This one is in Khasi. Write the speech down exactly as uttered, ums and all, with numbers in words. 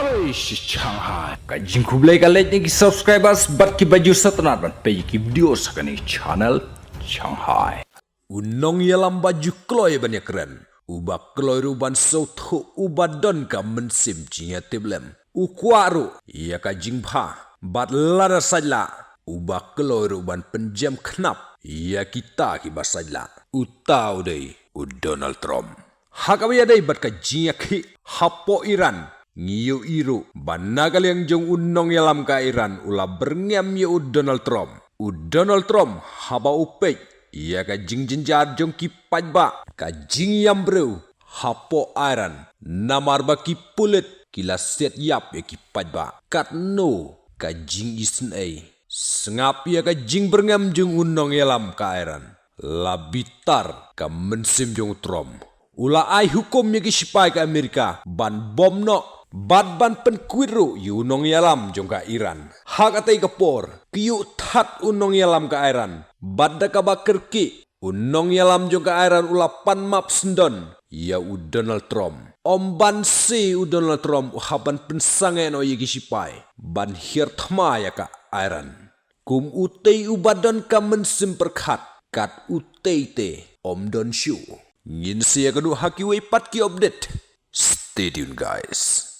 Oi shi Shanghai. Ka jingkhublei ka leit na ki subscribers bad ki ba ju sngewtynnat ban peit ki video sa kane channel Shanghai. U nongïalam ba ju kloi ban ïakren, u ba kloi ruh ban sngewthuh, u ba don ka mynsiem jingïatiplem. U kwah ruh ïa ka jingbha bad lada sait lah, u ba kloi ruh ban pynjem khnap ïa kita ki ba sait lah. Uta u dei u Donald Trump. Ha kaba ïadei bad ka jingïakhih hapoh Iran, ngi ïohi ruh ba na ka liang jong u nongïalam ka Iran u la byrngem ïa u Donald Trump. U Donald Trump haba u peit ïa ka jingjynjar jong ki paidbah, ka jingïam briew hapoh Iran, namar ba ki pulit ki la siat ïap ïa ki paidbah. Katno ka jingisynei. Sngap ïa ka jingbyrngem jong u nongïalam ka Iran. La bitar ka mynsiem jong u Trump. U la ai hukum ïa ki shipai ka Amerika ban bom noh bad ban pynkwit ruh ïa u nongïalam jong ka Iran. Ha katei ka por, ki ïuh that u nongïalam ka Iran. Bad da kaba kyrkieh, u nongïalam jong ka Iran u la pan map syndon ïa u Donald Trump. Ym ban seh u Donald Trump u hap ban pynsangeh noh ïa ki shipai ban hiar thma ïa ka Iran. Kum utei u ba don ka mynsiem pyrkhat, kat utei te ym don shuh. Ngin sa ïakynduh ha kiwei pat ki update. Stay tuned, guys.